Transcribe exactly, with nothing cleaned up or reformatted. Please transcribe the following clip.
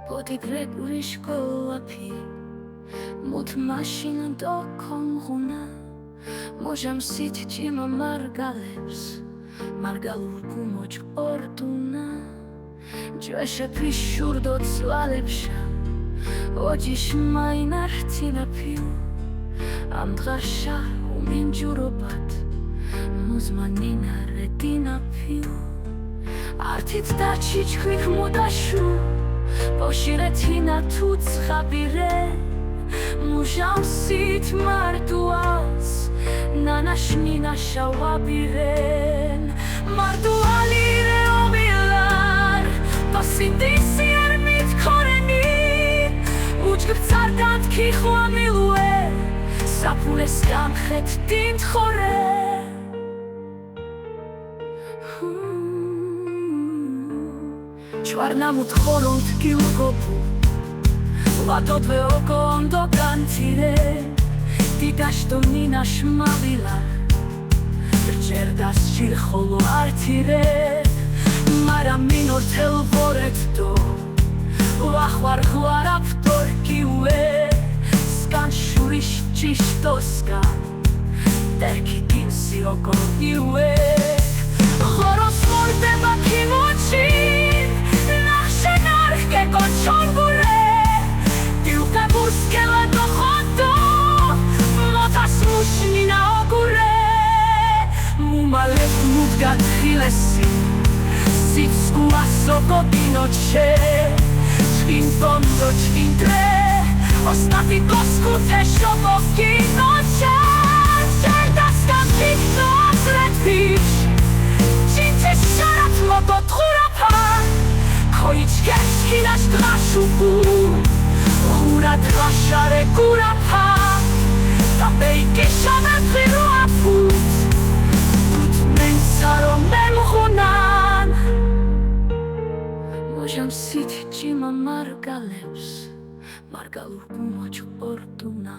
ბოდიგრე გურიშ გოლაფი, მუდ მაშინ დო ქომღუნა. მუჟამსით ჭიმა მარგალებს, მარგალ ურგუმოჭ ორდუნა. ჯვეშეფი შურდო ცვალებშა, ოჯიშ მაინა რთინაფიუ. ამ დღაშა უმინჯურობად, მუზმა ნინა რედინაფიუ. ართით და ჩიჩქვიქ მუდაშუ, ბოშირე თინა თუც ღაბირე. მუჟამსით მარტუალს, ნანაშ ნინაშა ვაბირენ. მარტუალი რე ომილარ, ბასინდის იერ მითქორენი. უჯგ წარდანთ ქიხვამილუე, საფულეს გამხეთ დინთ ხორე. ჩვარნამუთ ხორონთ გილგობუ, ვადოდვე ოკო ონდო განთირე. დიდაშ დო ნინაშ მავილა, რჯერდას ჟირ ხოლო ართირე. მარა მინორ თელ ვორეთ დო, ვახვარ ღვარაფ დორ გიუე. სკან შურიშ ჭიშ დო სკან, დერკი გინსიო გორგიუე. ღოროს მორდე ბაქიმოჩი, ნახშენ არხ გეკო ჩორგურე. დილ კაბურს ქელა დოხოდო, მოთას მუშ ნინა ოგურე. მუმალებ მუდგა თხილესი, სიცქუას ოკო დინოჩე. ჩკინ პონდო ჩკინ დრე, ოსტატი გოსქუთე შოკო გინოჩე. ჯერდას გამფიქნო აზრეთიშ, ჩინჩე შარათ მოკო თხურაფა. ქოიჩ გეშკინაშ დღაშუპუ, ღურა დღაშარე გურაფა. და ბეიკეშა ვეფირუაფუც, ბუთ მენცარო მემღუნან. მუჟამსით ჭიმა მარგალებს, მარგალ ურგუმოჭ ორდუნა.